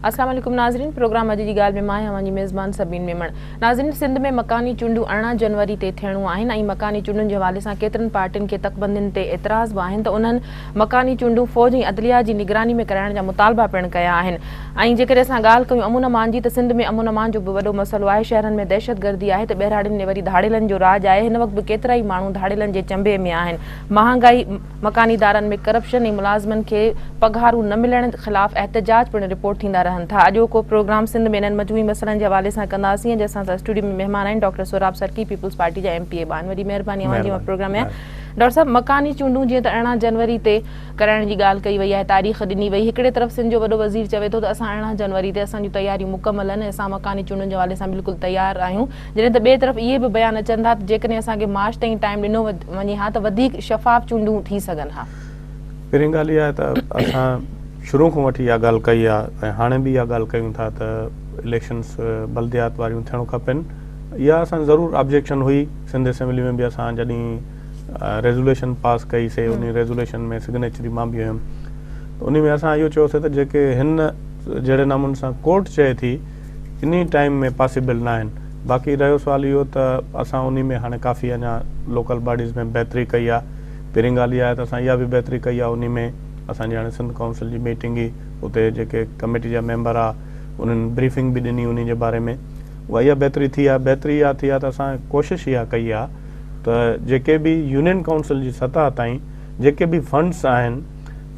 السلام عليڪم ناظرين پروگرام اڄ جي ڳالهه ۾ مان آهيان اوهان جي ميزبان سبين ميمڻ ناظرين سنڌ ۾ مڪاني چونڊون 18 جنوري تي ٿيڻون آهن ۽ مڪاني چونڊن جي حوالي سان ڪيترن پارٽين کي تڪبندين تي اعتراض به آهن ته انهن مڪاني چونڊون فوج ۽ عدليه جي نگراني ۾ ڪرائڻ جا مطالبا پڻ ڪيا آهن ۽ جيڪڏهن اسان ڳالهه ڪيون امن امان جي ته سنڌ ۾ امن امان جو به وڏو مسئلو آهي شهرن ۾ دهشتگردي آهي ته ٻهراڙين ۾ وري ڌاڙيلن جو راڄ آهي هن وقت به ڪيترائي ماڻهو ڌاڙيلن جي چنبي ۾ آهن مهانگائي مڪاني ادارن ۾ ڪرپشن ۽ ملازمن کي پگهارون نه ملڻ خلاف احتجاج پڻ رپورٽ ٿيندا رهن ٿا. اڄوڪو پروگرام سنڌ ۾ انهن مجموعي مسئلن جي حوالي سان ڪنداسين. اڄ اسان سان اسٽوڊيو ۾ مهمان آهن ڊاڪٽر سهراب سرڪي پيپلز پارٽي جا ايم پي اي به آهن. وڏي مهرباني اوهان جي اوهان پروگرام ۾ آيا. ڊاڪٽر صاحب مڪاني چونڊون جيئن ته 18 جنوري تي ڪرائڻ جي ڳالهه ڪئي وئي آهي تاريخ ڏني وئي هڪڙي طرف سنڌ جو وڏو وزير چوي ٿو ته اسان 18 جنوري تي اسان جون تياريون مڪمل آهن ۽ اسان مڪاني چونڊن جي حوالي سان بلڪل تيار آهيون جڏهن ته ٻئي طرف اهي به بيان اچن ٿا ته جيڪڏهن اسان کي مارچ تائين ٽائيم ڏنو وڃي ها ته وڌيڪ شفاف چونڊون ٿي سگهن ها. پهرين ڳالهه اها آهي ته اسان شروع کان وٺي اها ڳالهه ڪئي آهي ۽ هاڻي به اها ڳالهه ڪيون ٿا ته اليڪشنس بلديات واريون ٿيڻ کپن. اها اسان ضرور آبجيڪشن هئي سنڌ اسيمبلي ۾ به اسان جڏهن ريزوليشن پاس ڪئي سي انهي ريزوليشن ۾ سگنيچري مان به هيم ته انهي ۾ اسان اهو چيوسي ته جيڪي هن جهڙي نموني سان ڪورٽ چئي ٿي انهي ٽائيم ۾ پاسيبل ناهن. باقي رهيو سوال اهو ته اسان انهي ۾ هاڻي ڪافي اڃا لوڪل باڊيز ۾ بهتري ڪئي آهي. پهرين ڳالهه اها آهي ته اسان اها به بهتري ڪئي آهي انهي ۾ اسان جي هاڻي سنڌ ڪائونسل جي ميٽنگ هئي اتي جيڪي ڪميٽي جا ميمبر ها انهن بريفنگ به ڏني انهي جي باري ۾ اها اها بهتري ٿي آهي. بهتري اها ٿي آهي ته اسان ڪوشش اها ڪئي آهي ته جيڪي به يونين ڪائونسل جي سطح تائين جيڪي به فنڊس آهن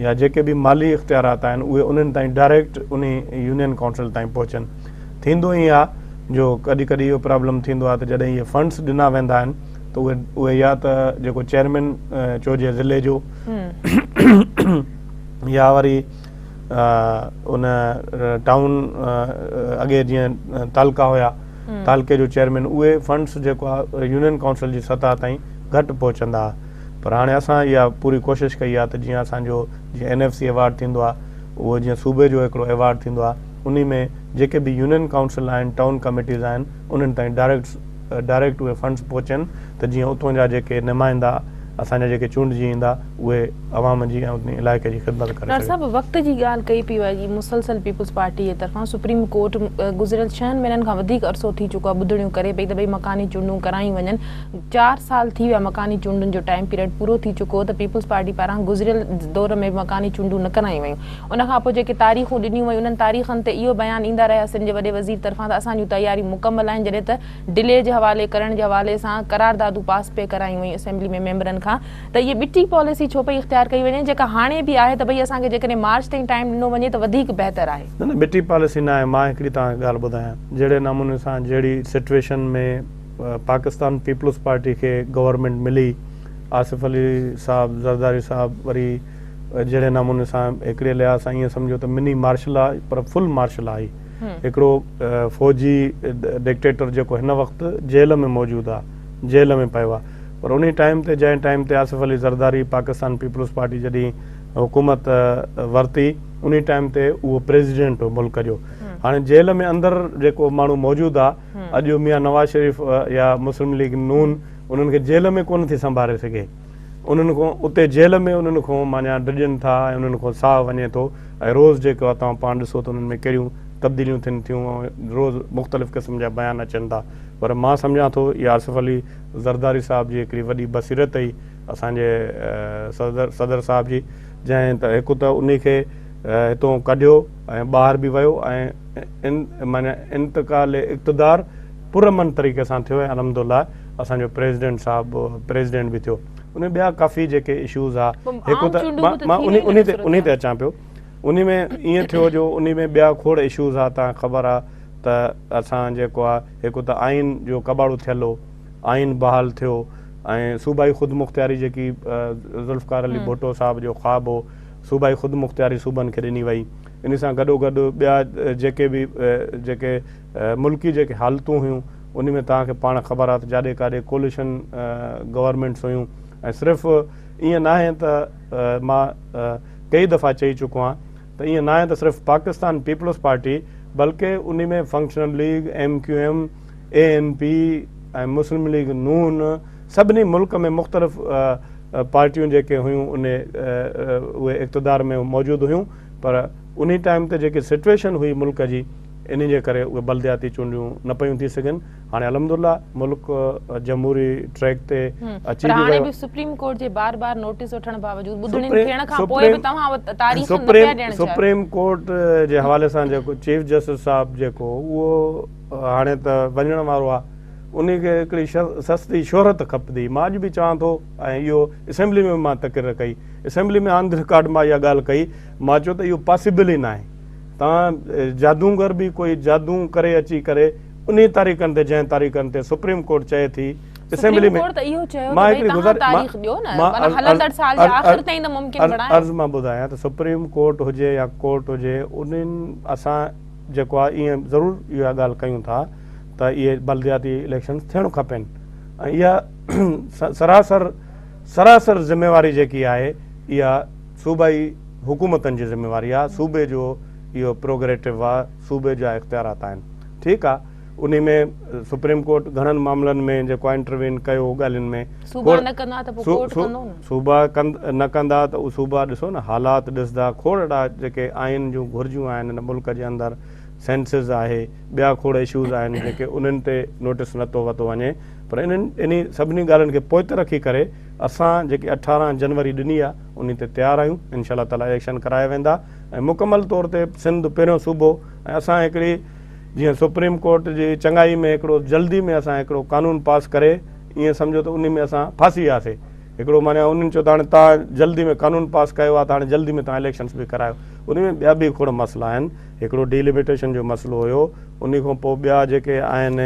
يا جيڪي به مالي اختيارات آهن اهي انهن تائين ڊائريڪٽ انهي يونين ڪائونسل تائين پهچن. ٿيندو ائين آهي جو ڪڏهن ڪڏهن اهو پرابلم ٿيندو آهي ته جڏهن اهي فنڊس ڏنا ويندا آهن ته اهي اهي يا ته جيڪو چيئرمين چوجي ضلعي جو يا وري ان ٽائون اڳي جيئن تعلقا هيا تعلقي جو چيئرمين اهي فنڊس جيڪو آهي يونين ڪائونسل جي سطح تائين گهٽ پهچندا هئا. پر هاڻي اسان اها پوري ڪوشش ڪئي آهي ته جيئن اسان جو جيئن اين ايف سي ايوارڊ ٿيندو آهي اهو جيئن صوبي جو هڪڙو ايوارڊ ٿيندو آهي انهي ۾ جيڪي به يونين ڪائونسل آهن ٽائون ڪميٽيز آهن انهن تائين ڊائريڪٽ ڊائريڪٽ اهي فنڊز پهچن ته جيئن اتون جا جيڪي نمائندا اسان جا جيڪي چونڊجي ايندا اهي عوام جي ۽ انهي علائقي جي خدمت ڪري ڊاڪٽر سگهن. صاحب وقت جي ڳالهه ڪئي پئي وڃي مسلسل پيپلز پارٽي جي طرفان سپريم ڪورٽ گذريل ڇهن مهينن کان وڌيڪ عرصو ٿي چڪو آهي ٻڌڻيون ڪري پئي ته ڀئي مڪاني چونڊون ڪرايون وڃن چار سال ٿي ويا مڪاني چونڊن جو ٽائيم پيريڊ پورو ٿي چڪو هو ته پيپلز پارٽي پاران گذريل دور ۾ به مڪاني چونڊون نه ڪرايون ويون ان کان پوء جيڪي تاريخون ڏنيون ويون انهن تاريخن تي اهو بيان ايندا رهيا سنڌ جي وڏي وزير طرفان ته اسان جون تياريون مڪمل آهن جڏهن ته ڊلي جي حوالي ڪرڻ جي حوالي سان قراردادون پاس پئي ڪرايون ويون اسيمبلي ۾ ميمبرن کان ته اهي ٻٽي پاليسي ڇو پئي اختيار ڪئي وڃي جيڪا هاڻي به آهي ته ڀئي اسان کي جيڪڏهن مارچ تائين ٽائيم ڏنو وڃي ته وڌيڪ بهتر آهي. نه نه ٻٽي پاليسي ناهي مان هڪڙي توهان کي ڳالهه ٻڌايان جهڙي نموني سان جهڙي سچويشن ۾ پاڪستان پيپلز پارٽي کي گورنمينٽ ملي آصف علي صاحب زرداري صاحب وري جهڙي نموني سان هڪڙي لحاظ سان ائين سمجهو ته مني مارشل لا پر فل مارشل لا هئي هڪڙو فوجي ڊڪٽيٽر جيڪو هن وقت جيل ۾ موجود آ جيل ۾ پيو آ پر انهي ٽائيم تي جنهن ٽائيم تي آصف علي زرداري پاڪستان پيپلز پارٽي جڏهن حڪومت ورتي انهي ٽائيم تي اهو پريزيڊنٽ هو ملڪ جو هاڻي جيل ۾ اندر جيڪو ماڻهو موجود آ اڄ ميان نواز شريف يا مسلم ليگ نون انهن کي جيل ۾ ڪونه ٿي سنڀاري سگهي. انهن کان اتي جيل ۾ انهن کان معنيٰ ڊڄن ٿا ۽ انهن کان ساهه وڃي ٿو ۽ روز جيڪو آهي توهان پاڻ ڏسو ته انهن ۾ ڪهڙيون تبديليون ٿين ٿيون ۽ روز مختلف قسم جا بيان اچن ٿا پر مان سمجهان ٿو اها آصف علي زرداري صاحب جي هڪڙي وڏي بصيرت هئي اسان جي صدر صدر صاحب جي جنهن ته هڪ ته انهي کي هتون ڪڍيو ۽ ٻاهر به ويو ۽ ان معنيٰ انتقال اقتدار پرامن طريقي سان ٿيو ۽ الحمدلله اسان جو پريزيڊنٽ صاحب پريزيڊنٽ به ٿيو ان ٻيا ڪافي جيڪي اشوز ها هڪ ته مان انهي انهي تي انهي تي اچان پيو انهي ۾ ائين ٿيو جو انهي ۾ ٻيا کوڙ اشوز ها تان خبر آ ته اسان جيڪو آ هڪ ته آئين جو ڪٻاڙو ٿيل هو آئين بحال ٿيو ۽ صوبائي خودمختياري جيڪي ذوالفقار علي ڀٽو صاحب جو خواب هو صوبائي خودمختياري صوبن کي ڏني وئي ان سان گڏوگڏ ٻيا جيڪي به جيڪي ملڪي جيڪي حالتون هيون ان ۾ توهان کي پاڻ خبر آهي ته جاڏي ڪاڏي ڪوليشن گورنمينٽس هيون ۽ صرف ائين ناهي ته مان ڪئي دفعا چئي چڪو آهيان ته ائين ناهي ته صرف پاڪستان پيپلز پارٽي بلڪه ان ۾ functional league, M Q M, A N P ۽ Muslim league Noon سڀني ملڪ ۾ مختلف پارٽيون جيڪي هيون ان اهي اقتدار ۾ موجود هيون پر انهي ٽائيم تي جيڪي سچويشن هئي ملڪ جي انهي جي ڪري اهي بلدياتي چونڊيون نه پيون ٿي سگهن. هاڻي الحمدلله ملڪ جمهوري ٽريڪ تي اچي پر به هاڻي ويو. به سپريم ڪورٽ جي بار بار نوٽيس وٺڻ باوجود ٻڌڻين ٿيڻ کان پوء به توهان اها تاريخ نه پيا ڏيڻ چاهيو. سپريم ڪورٽ جي حوالي سان جيڪو چيف جسٽس صاحب جيڪو اهو هاڻي ته وڃڻ وارو آهي انهي کي هڪڙي سستي شهرت کپندي. مان اڄ به چوان ٿو ۽ اهو اسيمبلي ۾ به مان تقرير ڪئي اسيمبلي ۾ آن the record مان اها ڳالهه ڪئي مان چيو ته اهو پاسيبل ئي ناهي توهان جادونگر به ڪوئي جادو ڪري اچي ڪري انهي تاريخن تي جنهن تاريخن تي سپريم ڪورٽ چئي ٿي اسيمبلي ۾ ڪورٽ ته اهو چيو ته ڀئي توهان تاريخ ڏيو نه معنيٰ هلندڙ سال جي آخر تائين ته ممڪن بڻايو. عرض مان ٻڌايان ته سپريم ڪورٽ هجي يا ڪورٽ هجي انهن اسان جيڪو آهي ائين ضرور اها ڳالهه ڪيون ٿا ته اهي بلدياتي اليڪشنز ٿيڻ کپن ۽ اها سراسر سراسر ذميواري جيڪي آهي اها صوبائي حڪومتن جي ذميواري آهي صوبي جو اهو پروگريٽو آهي صوبي جا اختيارات آهن ٺيڪ آ انهي ۾ سپريم ڪورٽ گهڻن معاملن ۾ جيڪو آ انٽروين ڪيو ڳالهين ۾ صوبا نه ڪندا ته پوء ڪورٽ ڪندو نه. صوبا نه ڪندا ته صوبا ڏسو نه حالات ڏسندا کوڙ اهڙا جيڪي آئين جون گهرجون آهن هن ملڪ جي اندر سينسز آهي ٻيا کوڙ اشوز آهن جيڪي انهن تي نوٽس نه ٿو وتو وڃي پر انهن انهي سڀني ڳالهين کي پوئتي رکي ڪري اسان جيڪي 18 جنوري ڏني آ انهي تي تيار آهيون انشاء الله تعالي اليڪشن ڪرايا ويندا ۽ مڪمل طور تي سنڌ پهريون صوبو ۽ اسان هڪڙي جيئن سپريم ڪورٽ جي چڱائي ۾ هڪڙو جلدي ۾ اسان هڪڙو قانون پاس ڪري ائين سمجهو ته انهي ۾ اسان ڦاسي وياسي هڪڙو معنيٰ انهن چيو ته هاڻي توهان جلدي ۾ قانون پاس ڪيو آهي ته هاڻي جلدي ۾ توهان اليڪشنس به ڪرايو انهي ۾ ٻيا به کوڙ مسئلا آهن هڪڙو ڊيلميٽيشن جو مسئلو هيو انهي کان پوء ٻيا جيڪي آهن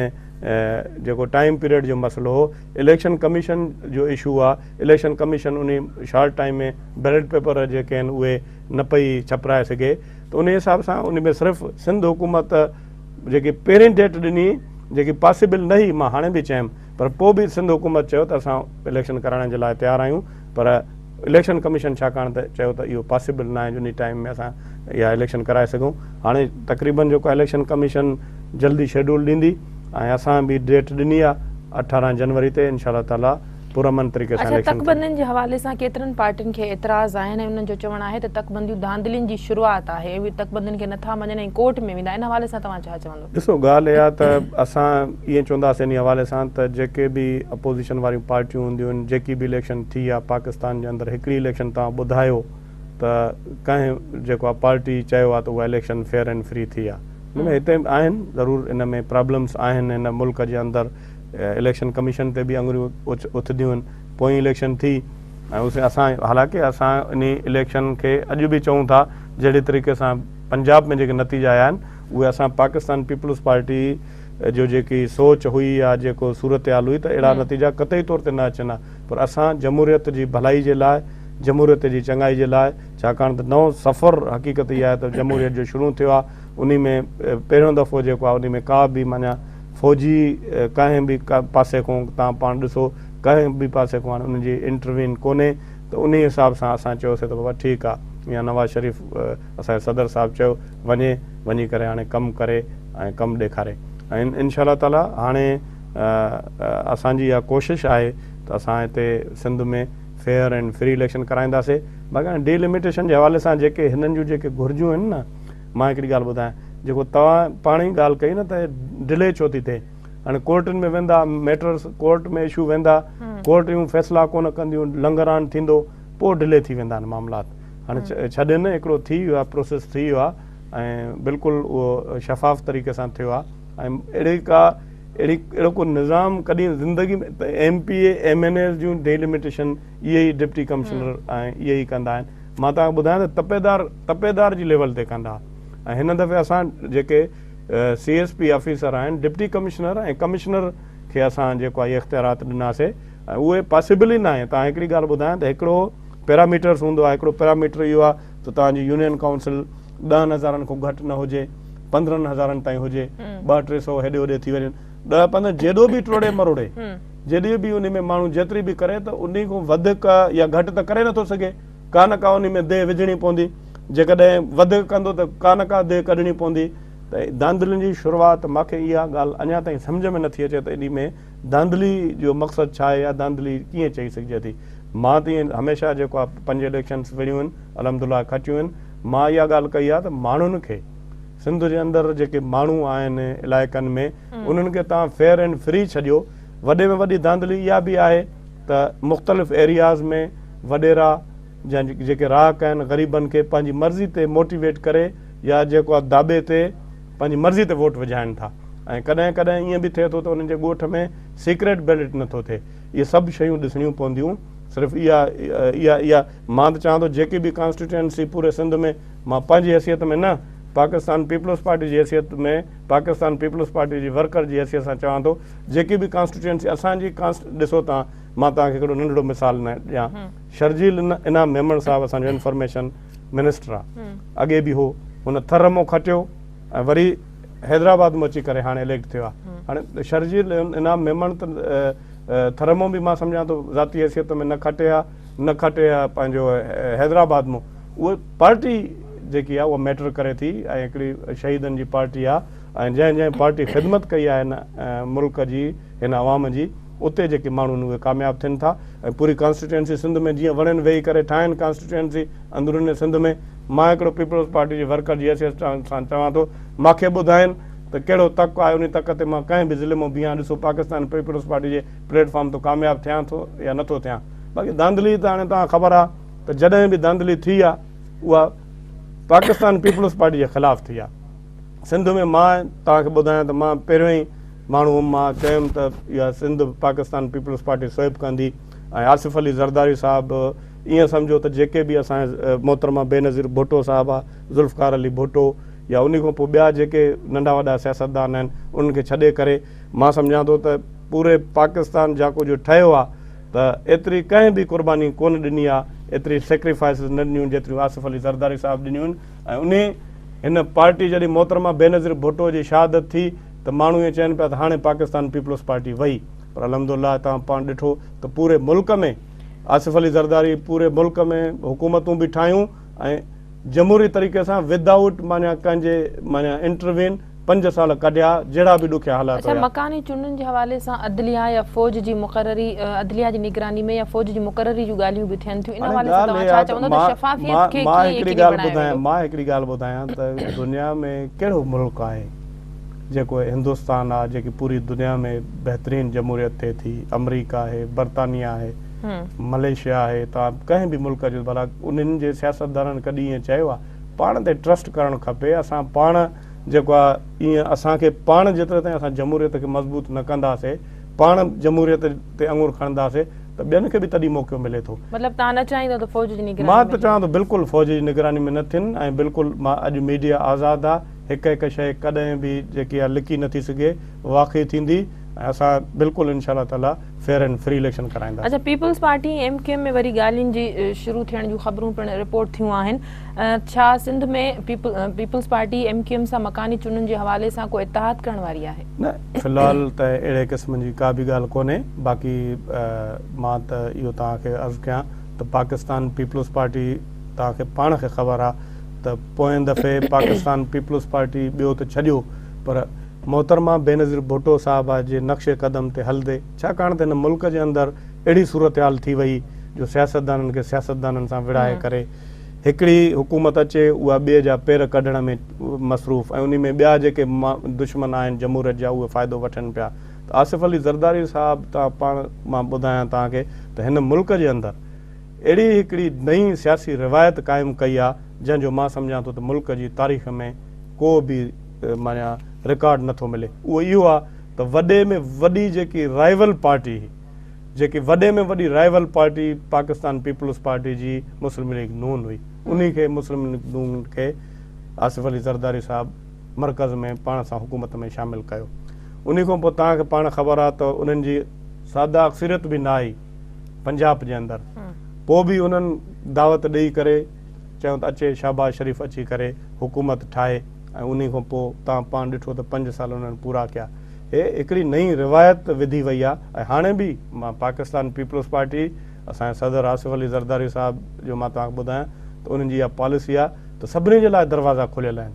جيڪو ٽائيم پيريڊ جو مسئلو هو اليڪشن ڪميشن جو اشو آهي اليڪشن ڪميشن انهي شارٽ ٽائيم ۾ بيلٽ پيپر جيڪي آهن اهي نه پئي ڇپرائي سگهي ته انهي حساب سان ان ۾ صرف سنڌ حڪومت جيڪي پهرين ڊيٽ ڏني جيڪي پاسيبل نه هئي مان هاڻي به چيم پر پوء به سنڌ حڪومت چيو ته اسان اليڪشن ڪرائڻ جي لاء تيار آهيون پر اليڪشن ڪميشن ڇاڪاڻ ته چيو ته اهو پاسيبل ناهي جو انهي ٽائيم ۾ اسان اها اليڪشن ڪرائي سگهون هاڻي تقريبن جيڪو اليڪشن ڪميشن جلدي شيڊول ڏيندي ۽ اسان به ڊيٽ ڏني آهي 18 جنوري تي انشاء الله تعالي پرامن طريقي سان اڇا اليڪشن ٿيندي. تڪبندين جي حوالي سان ڪيترن پارٽين کي اعتراض آهن ۽ انهن جو چوڻ آهي ته تڪبنديون ڌانڌلين جي شروعات آهي ۽ اهي تڪبندين کي نٿا مڃن ۽ ڪورٽ ۾ ويندا ان حوالي سان توهان ڇا چوندو؟ ڏسو ڳالهه اها ته اسان ائين چونداسين انهي حوالي سان ته جيڪي به اپوزيشن واريون پارٽيون هونديون آهن جيڪي به اليڪشن ٿي آهي پاڪستان جي اندر هڪڙي اليڪشن توهان ٻڌايو ته ڪنهن جيڪو آهي پارٽي چيو آهي ته اها اليڪشن فيئر اينڊ فري ٿي آهي ان ۾ هتي آهن ضرور ان ۾ پرابلمس آهن هن ملڪ جي اندر اليڪشن ڪميشن تي به اڱريون اٿنديون آهن پوئين اليڪشن ٿي ۽ اسين اسان حالانڪه اسان انهي اليڪشن کي اڄ به چئون ٿا جهڙي طريقي سان پنجاب ۾ جيڪي نتيجا آيا آهن اهي اسان پاڪستان پيپلز پارٽي جو جيڪي سوچ هئي يا جيڪو صورتحال هئي ته اهڙا نتيجا قطعي طور تي نه اچن ها پر اسان جمهوريت جي ڀلائي جي لاء جمهوريت جي چڱائي جي لاء ڇاڪاڻ ته نئون سفر حقيقت اها آهي ته جمهوريت جو شروع ٿيو آهي انهي ۾ پهريون دفعو جيڪو آهي انهي ۾ ڪا به معنيٰ فوجي ڪنهن به پاسي کان توهان پاڻ ڏسو ڪنهن به پاسي کان هاڻي انهن جي انٽروين ڪونهي ته انهي حساب سان اسان چيوسي ته بابا ٺيڪ آ يا نواز شريف اسان جي صدر صاحب چيو وڃي وڃي ڪري هاڻي ڪم ڪري ۽ ڪم ڏيکاري ۽ انشاء الله تعالي هاڻي اسان جي اها ڪوشش آهي ته اسان هتي Sindh ۾ fair and free election ڪرائينداسي باقي هاڻي ڊي لميٽيشن جي حوالي سان جيڪي هنن جون جيڪي گهرجون آهن نه مان هڪڙي ڳالهه ٻڌايان جيڪو توهان پاڻ ئي ڳالهه ڪئي نه ته ڊلي ڇو ٿي ٿئي هاڻي ڪورٽن ۾ ويندا ميٽرس ڪورٽ ۾ اشو ويندا ڪورٽيون فيصلا ڪونه ڪنديون لنگران ٿيندو پوء ڊلي ٿي ويندا آهن معاملات هاڻي ڇڏين هڪڙو ٿي ويو آهي پروسيس ٿي ويو آهي ۽ بلڪل اهو شفاف طريقي سان ٿيو آهي ۽ اهڙي ڪا اهڙي اهڙو ڪو نظام ڪڏهن زندگي ۾ M P A M N As June delimitation اهي ئي ڊپٽي ڪمشنر ۽ اهي ئي ڪندا آهن مان توهان کي ٻڌايان ته تپيدار تپيدار جي ليول تي ڪندا ۽ هن دفعي اسان جيڪي سي ايس پي آفيسر آهن ڊپٽي ڪمشنر ۽ ڪمشنر کي اسان جيڪو آهي اختيارات ڏناسي ۽ اهي پاسيبل ئي ناهي توهان هڪڙي ڳالهه ٻڌايان ته هڪڙو پيراميٽرس هوندو آهي هڪڙو پيراميٽر اهو آهي ته توهان جي يونين ڪائونسل 10 هزارن کان گهٽ نه هجي 15 هزارن تائين هجي 2 300 هيڏي هوڏي ٿي وڃن 10 15 جيڏو به ٽوڙي مروڙي جيڏي به انهي ۾ ماڻهو جيتري به ڪري ته انهي کان وڌيڪ يا گهٽ ته ڪري نٿو سگهي، ڪا نه ڪا انهي ۾ ديهه وجهڻي پوندي، جيڪڏهن وڌيڪ ڪندو ته ڪا نه ڪا ديهه ڪڍڻي پوندي ته ڌانڌلين جي شروعات مان کي اها ڳالهه اڃا تائين سمجهه ۾ نٿي اچي ته انهي ۾ ڌانڌلي جو مقصد ڇا آهي يا ڌانڌلي ڪيئن چئي سگهجي ٿي. مان ته ائين هميشه جيڪو آهي پنج اليڪشنس وڙهيون آهن الحمدلله کٽيون آهن. مان اها ڳالهه ڪئي آهي ته ماڻهن کي سنڌ جي اندر جيڪي ماڻهو آهن علائقن ۾ انهن کي توهان فيئر اينڊ فري ڇڏيو. وڏي ۾ وڏي ڌانڌلي اها به آهي ته مختلف ايرياز ۾ وڏيرا جيڪي راهڪ آهن غريبن کي پنهنجي مرضي تي موٽيويٽ ڪري يا جيڪو آهي داٻي تي پنهنجي مرضي تي ووٽ وجهائن ٿا ۽ ڪڏهن ڪڏهن ائين به ٿئي ٿو ته انهن جي ڳوٺ ۾ سيڪريٽ بيلٽ نٿو ٿئي. اهي سڀ شيون ڏسڻيون پونديون. صرف اها اها اها مان ته چوان ٿو جيڪي به ڪانسٽيٽوئنسي پوري سنڌ ۾ مان پنهنجي حيثيت ۾ نه پاڪستان پيپلز پارٽي جي حيثيت ۾ پاڪستان پيپلز پارٽي جي ورڪر جي حيثيت سان چوان ٿو جيڪي به ڪانسٽيٽوئنسي اسان جي ڏسو تان مان توهان کي هڪڙو ننڍڙو مثال نه ڏيان شرجيل انعام ميمڻ صاحب اسان جو انفارميشن منسٽر آ اڳي به هو هن ٿر مون کٽيو ۽ وري حيدرآباد مان اچي ڪري هاڻي اليڪٽ ٿيو آ هاڻي شرجيل انعام ميمڻ ته ٿر مون به مان سمجهان ٿو ذاتي حيثيت ۾ نه کٽي ها نه کٽي ها پنهنجو حيدرآباد مون اهي پارٽي جيڪي آ اها ميٽر ڪري ٿي ۽ هڪڙي شهيدن جي پارٽي آ ۽ جنهن جنهن پارٽي خدمت ڪئي آ هن ملڪ جي هن عوام جي اتي جيڪي ماڻهو آهن اهي ڪامياب ٿين ٿا ۽ پوري ڪانسٽيٽوئنسي سنڌ ۾ جيئن وڻين ويهي ڪري ٺاهين ڪانسٽيٽوئنسي اندرون سنڌ ۾ مان هڪڙو پيپلز پارٽي جي ورڪر جي حيثيت سان چوان ٿو مانکي ٻڌائين ته ڪهڙو تڪ آهي انهي تڪ تي مان ڪنهن به ضلعي مان بيهان ڏسو پاڪستان پيپلز پارٽي جي پليٽ فارم تان ڪامياب ٿيان ٿو يا نٿو ٿيان باقي ڌانڌلي ته هاڻي توهان خبر آهي ته جڏهن به ڌانڌلي ٿي آهي اها پاڪستان پيپلز پارٽي جي خلاف ٿي آهي سنڌ ۾ مان توهان کي ٻڌايان ته مان پهريون ئي ماڻهو هئم مان چيم ته اها Sindh Pakistan peoples party sweep ڪندي ۽ آصف علي زرداري صاحب ائين سمجهو ته جيڪي به اسان محترمه بينظير ڀٽو صاحبه ذوالفقار علي ڀٽو يا انهي کان پوء ٻيا جيڪي ننڍا وڏا سياستدان آهن انهن کي ڇڏي ڪري مان سمجهان ٿو ته پوري پاڪستان جاڪو جو ٺهيو آهي ته ايتري ڪنهن به قرباني ڪونه ڏني آهي ايتري سيڪريفائسز نه ڏنيون جيتريون آصف علي زرداري صاحب ڏنيون ۽ انهي هن پارٽي جڏهن محترمه بينظير ڀٽو جي شهادت ٿي ته ماڻهو ائين چون پيا ته هاڻي پاڪستان پيپلز پارٽي وئي پر الحمدلله توهان پاڻ ڏٺو ته پوري ملڪ ۾ آصف علي زرداري پوري ملڪ ۾ حڪومتون به ٺاهيون ۽ جمهوري طريقي سان ود آئوٽ معنيٰ ڪنهن جي معنيٰ انٽروين پنج سال ڪڍيا جهڙا به ڏکيا حالات اڇا هيا. مڪاني چونڊن جي حوالي سان عدليه يا فوج جي مقرري عدليه جي نگراني ۾ يا فوج جي مقرري جون ڳالهيون به ٿين ٿيون ان هاڻي حوالي سان ڳالهه توهان اها ڇا ته چوندو ته مان شفافيت مان کي مان ڪيئن هڪڙي يقيني ڳالهه بڻايو ٻڌايان ويندو؟ مان هڪڙي ڳالهه ٻڌايان ته دنيا ۾ ڪهڙو ملڪ آهي جيڪو هندستان آهي جيڪي پوري دنيا ۾ بهترين جمهوريت ٿئي ٿي آمريڪا آهي برطانيا آهي ملائيشيا آهي توهان ڪنهن به ملڪ جو ڀلا انهن جي سياستدانن ڪڏهن ائين چيو آهي پاڻ تي ٽرسٽ ڪرڻ کپي اسان پاڻ جيڪو آ ايئن اسان کي پاڻ جيتري تائين اسان جمهوريت کي مضبوط نه ڪنداسي پاڻ جمهوريت تي اڱر کڻنداسي ته ٻين کي به تڏهن موقعو ملي ٿو. مطلب توهان نه چاهيندو ته فوج جي نگراني مان ۾ ته ٿين. چوان ٿو بلڪل فوج جي نگراني ۾ نه ٿين ۽ بلڪل مان اڄ ميڊيا آزاد آ هڪ هڪ شيء ڪڏهن به جيڪي آ لڪي نٿي سگهي واقعي ٿيندي ۽ اسان بلڪل انشاء الله تعالي فيئر اينڊ فري اليڪشن ڪرائينداسين. اڇا peoples party ۽ M Q M ۾ وري ڳالهين جي شروع ٿيڻ جون خبرون پڻ رپورٽ ٿيون آهن ڇا Sindh ۾ peoples party M Q M سان مڪاني چونڊن جي حوالي سان ڪو اتحاد ڪرڻ واري آهي؟ نه في الحال ته اهڙي قسم جي ڪا به ڳالهه ڪونهي باقي مان ته اهو توهان کي عرض ڪيان ته پاڪستان پيپلز پارٽي توهان کي پاڻ کي خبر آهي ته پوئين دفعي پاڪستان پيپلز پارٽي ٻيو ته ڇڏيو پر محترمه بينظير ڀٽو صاحبه جي نقش قدم تي هلندي ڇاڪاڻ ته هن ملڪ جي اندر اهڙي صورتحال ٿي وئي جو سياستدانن کي سياستدانن سان وڙهائي ڪري هڪڙي حڪومت اچي اها ٻئي جا پير ڪڍڻ ۾ مصروف ۽ انهي ۾ ٻيا جيڪي دشمن آهن جمهوريت جا اهي فائدو وٺن پيا ته آصف علي زرداري صاحب ته پاڻ مان ٻڌايان توهان کي ته هن ملڪ جي اندر اهڙي هڪڙي نئين سياسي روايت قائم ڪئي آ جنهن جو مان سمجهان ٿو ته ملڪ جي تاريخ ۾ ڪو به معنيٰ رڪارڊ نٿو ملي اهو اهو آ ته وڏي ۾ وڏي جيڪي رائيول پارٽي هئي جيڪي وڏي ۾ وڏي رائيول پارٽي پاڪستان پيپلز پارٽي جي مسلم ليگ نون هئي انهي کي مسلم ليگ نون کي آصف علي زرداري صاحب مرڪز ۾ پاڻ سان حڪومت ۾ شامل ڪيو انهي کان پوء توهان کي پاڻ خبر آهي ته انهن جي ساده اڪثريت به نه آئي پنجاب جي اندر پوء به انهن دعوت ڏئي ڪري چيو ته اچي شهباز شريف اچي ڪري حڪومت ٺاهي ۽ انهي کان پوء توهان پاڻ ڏٺو ته پنج سال انهن پورا ڪيا هي هڪڙي نئين روايت وڌي وئي آهي ۽ هاڻي به مان پاڪستان پيپلز پارٽي اسان جي صدر آصف علي زرداري صاحب جو مان توهان کي ٻڌايان ته انهن جي اها پاليسي آهي ته سڀني جي لاء دروازا کليل آهن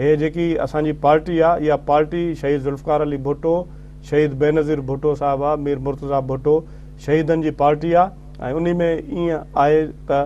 هي جيڪي اسان جي پارٽي آهي اها پارٽي شهيد ذوالفقار علي ڀٽو شهيد بينظير ڀٽو صاحب آهي مير مرتضيٰ ڀٽو شهيدن جي پارٽي آهي ۽ انهي ۾ ائين آهي ته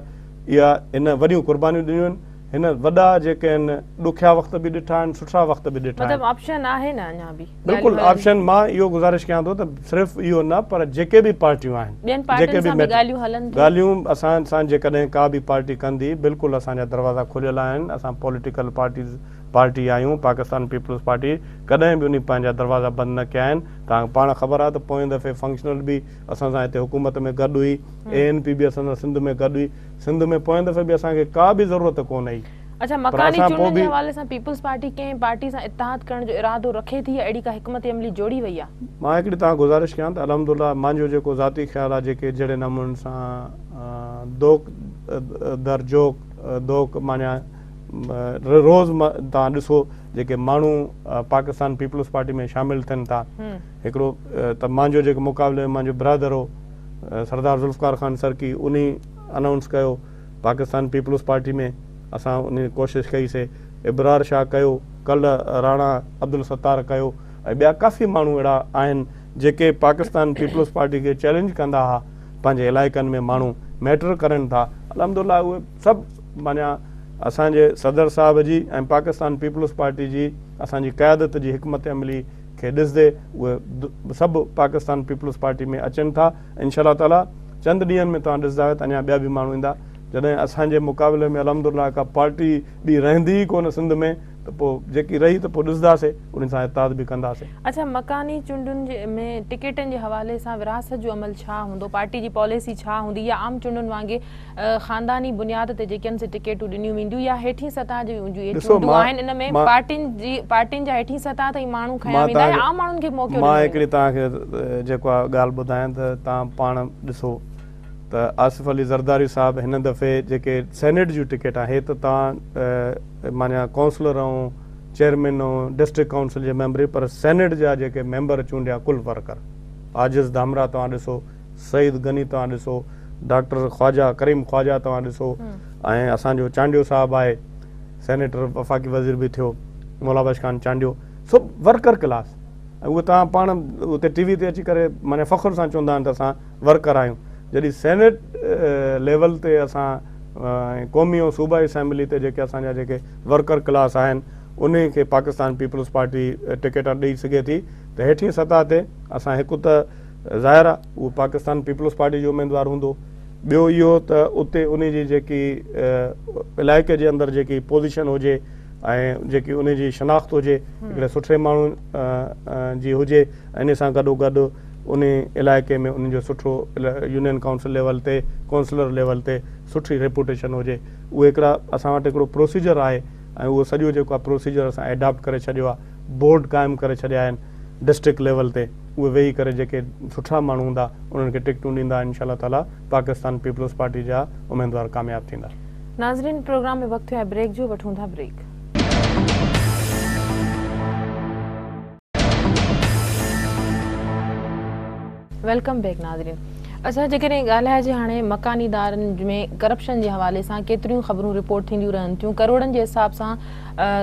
اها هن وڏيون قربانيون ڏنيون آهن. هن وڏا جيڪي آهن ڏکيا وقت به ڏٺا آهن سٺا وقت به ڏٺا آهن. مطلب آپشن آهي نه اڃا به. بلڪل آپشن مان اهو گذارش ڪيان ٿو ته صرف اهو نه پر جيڪي به پارٽيون آهن ٻين پارٽين سان به ڳالهيون هلن ٿيون. ڳالهيون اسان سان جيڪڏهن ڪا به پارٽي ڪندي بلڪل اسان جا دروازا کليل آهن اسان پوليٽيڪل پارٽيز پارٽي آهيون پاڪستان پيپلز پارٽي ڪڏهن به انهي پنهنجا دروازا بند نه ڪيا آهن توهان کي پاڻ خبر آهي ته پوئين دفعي فنڪشنل به اسان سان هتي حڪومت ۾ گڏ هئي اي اين پي به اسان سان سنڌ ۾ گڏ هئي سنڌ ۾ پوئين دفعي به اسان کي ڪا به ضرورت ڪونه هئي. اڇا پر مڪاني اسان پوء چونڊن جي به. حوالي سان پيپلز پارٽي ڪنهن پارٽي سان اتحاد ڪرڻ جو ارادو رکي ٿي يا اهڙي ڪا حڪمت عملي جوڙي وئي آ؟ مان هڪڙي توهان گذارش ڪيان ته الحمدالله مانجو جيڪو ذاتي خيال آ جيڪي جهڙي نموني سان دوڪ در جوڪ دوڪ معنيٰ روز توهان ڏسو جيڪي ماڻهو پاڪستان پيپلز پارٽي ۾ شامل ٿين ٿا هڪڙو ته مانجو جيڪو مقابلي ۾ مانجو برادر هو سردار ذوالفقار خان سرڪي انهي انائونس ڪيو پاڪستان پيپلز پارٽي ۾ اسان انهي ڪوشش ڪئي سي ابرار شاهه ڪيو ڪلهه راڻا عبدالستار ڪيو ۽ ٻيا ڪافي ماڻهو اهڙا آهن جيڪي پاڪستان پيپلز پارٽي کي چئلينج ڪندا ها پنهنجي علائقن ۾ ماڻهو ميٽر ڪرن ٿا الحمدلله اهي سڀ معنيٰ اسان جي صدر صاحب جي ۽ پاڪستان پيپلز پارٽي جي اسان جي قيادت جي حڪمت عملي کي ڏسندي اهي سڀ پاڪستان پيپلز پارٽي ۾ اچن ٿا انشاء الله تعالي چند ڏينهن ۾ توهان ڏسندا ته اڃا ٻيا به ماڻهو ايندا جڏهن اسان جي مقابلي ۾ الحمدلله ڪا پارٽي ٻي رهندي ئي ڪونه سنڌ ۾ ته پوء جيڪي رهي ته پوء ڏسنداسي انهن سان اتحاد به ڪنداسي. اڇا مڪاني چونڊن جي ۾ ٽڪيٽن جي حوالي سان ورهاست جو عمل ڇا هوندو پارٽي جي پاليسي ڇا هوندي يا عام چونڊن وانگي خانداني بنياد تي جيڪي آهن سي ٽڪيٽون ڏنيون وينديون يا هيٺين سطح جون اهي چونڊون آهن ان ۾ پارٽين جي پارٽين جا هيٺين سطح تائين ماڻهو کنيا ويندا يا عام ماڻهن کي موقعو مان هڪڙي توهان کي جيڪو آهي ڳالهه ٻڌايان ته توهان پاڻ ڏسو ته آصف علي زرداري صاحب هن دفعي جيڪي سينيٽ جون ٽڪيٽ آهي ته توهان معنيٰ ڪائونسلر ۽ چيئرمين ۽ ڊسٽرڪٽ ڪائونسل جي ميمبري پر سينيٽ جا جيڪي ميمبر چونڊيا ڪل ورڪر عاجز ڌامرا توهان ڏسو سعيد غني توهان ڏسو، ڊاڪٽر خواجه ڪريم خواجه توهان ڏسو ۽ اسان جو چانڊيو صاحب آهي سينيٽر وفاقي وزير به ٿيو مولا بخش خان چانڊيو سڀ ورڪر ڪلاس ۽ اهي توهان پاڻ اتي ٽي وي تي اچي ڪري معنيٰ فخر سان چوندا آهن ته اسان ورڪر آهيون جڏهن سينيٽ ليول تي اسان قومي ۽ صوبائي اسيمبلي تي جيڪي اسان جا جيڪي ورڪر ڪلاس آهن انهي کي پاڪستان پيپلز پارٽي ٽڪيٽ ڏئي سگهي ٿي ته هيٺين سطح تي اسان هڪ ته ظاهر آ اهو پاڪستان پيپلز پارٽي جو اميدوار هوندو، ٻيو اهو ته اتي انهي جي جيڪي علائقي جي اندر جيڪي پوزيشن هجي ۽ جيڪي انهي جي شناخت هجي هڪڙي سٺي ماڻهو جي هجي ۽ انهي سان گڏو گڏ انهي علائقي ۾ انهي جو سٺو يونين ڪائونسل ليول تي ڪونسلر ليول تي سٺي ريپوٽيشن هجي اهي هڪڙا اسان وٽ هڪڙو پروسيجر آهي ۽ اهو سڄو جيڪو آ پروسيجر اسان ايڊاپٽ ڪري ڇڏيو آ بورڊ قائم ڪري ڇڏيا آهن ڊسٽرڪٽ ليول تي اهي ويهي ڪري جيڪي سٺا ماڻهو هوندا انهن کي ٽڪيٽون ڏيندا انشاء الله تعالي پاڪستان پيپلز پارٽي جا اميدوار ڪامياب ٿيندا. ناظرين پروگرام ۾ وقت ٿيو آهي بريڪ جو وٺون ٿا بريڪ. Welcome back ناظرين اڇا جيڪڏهن ڳالهائجي هاڻي مڪاني ادارن ۾ ڪرپشن جي حوالي سان ڪيتريون خبرون رپورٽ ٿينديون رهن ٿيون ڪروڙن جي حساب سان